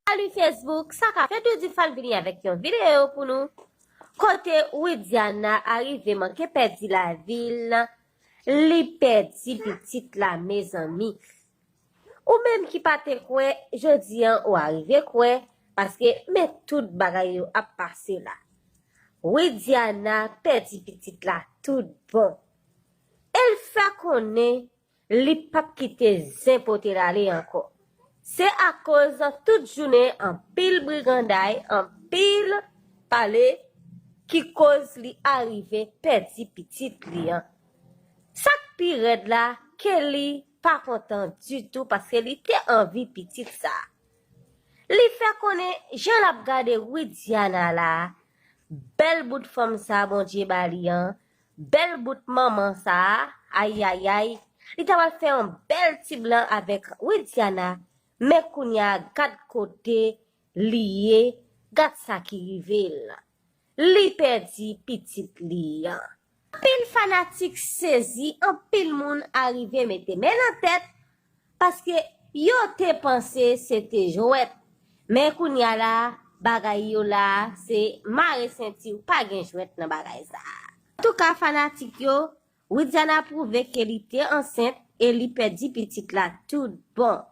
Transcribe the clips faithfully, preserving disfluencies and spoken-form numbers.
Salut Facebook, sa ka fèt? Doudifan vini avèk yon videyo pou nou. Kote Widiana arive manke pèdi lavi l, li pèdi pitit la, mezanmi. Ou menm ki pa te kwè, jodi an ou arive kwè, paske men tout bagay yo ap pase la. Widiana pèdi pitit la tout bon. E l fè konnen li p ap kite zen pote l ale ankò. Se akoz tout jounen anpil briganday, anpil pale ki koz li arive pèdi pitit li an. Sa k pi rèd la, Kelly pa kontan ditou paske li te anvi pitit sa. Li fè konnen jan l ap gade Widiana la, bèl bout fanm sa Bondye ba li an, bèl bout manman sa, ayayay, li ta pral fè yon bèl ti blan avèk Widiana, men kounye a gad kote li ye, gad sa ki rive l. Li pèdi pitit li an. Anpil fanatik sezi, anpil moun arive mete men nan tèt, paske yo te panse se te jwèt. Men kounye a la, bagay yo la, se mare senti w, pa gen jwèt nan bagay sa. Antouka, fanatik yo, Widiana pwouve ke li te ansent e li pèdi pitit la tout bon.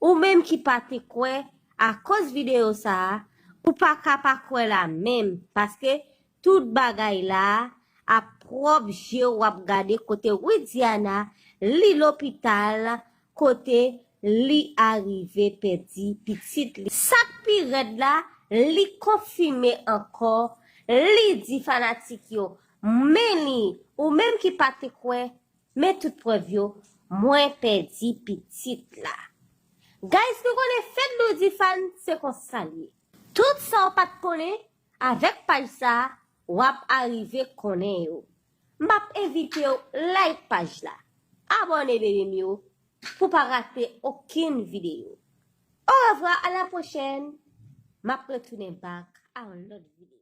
Ou menm ki pa te kwè, akoz videyo sa a, ou pa ka pa kwè la menm, paske tout bagay la a pwòp je w ap gade kote Widiana, li lopital, kote li arive pèdi pitit li. Sa k pi rèd la, li konfime ankò, li di fanatik yo, men li, ou menm ki pa te kwè, men tout prèv yo, mwen pèdi pitit la. Guys, nou konnen fèt Doudifan se konsa l ye. Tout sa w pa t konnen, avèk paj sa, w ap arive konnen yo. M ap envite w like paj la, abòne bebe m yo, pou pa rate okenn videyo. Orevwa, a la pwochèn. M ap retounen back a yon lòt videyo.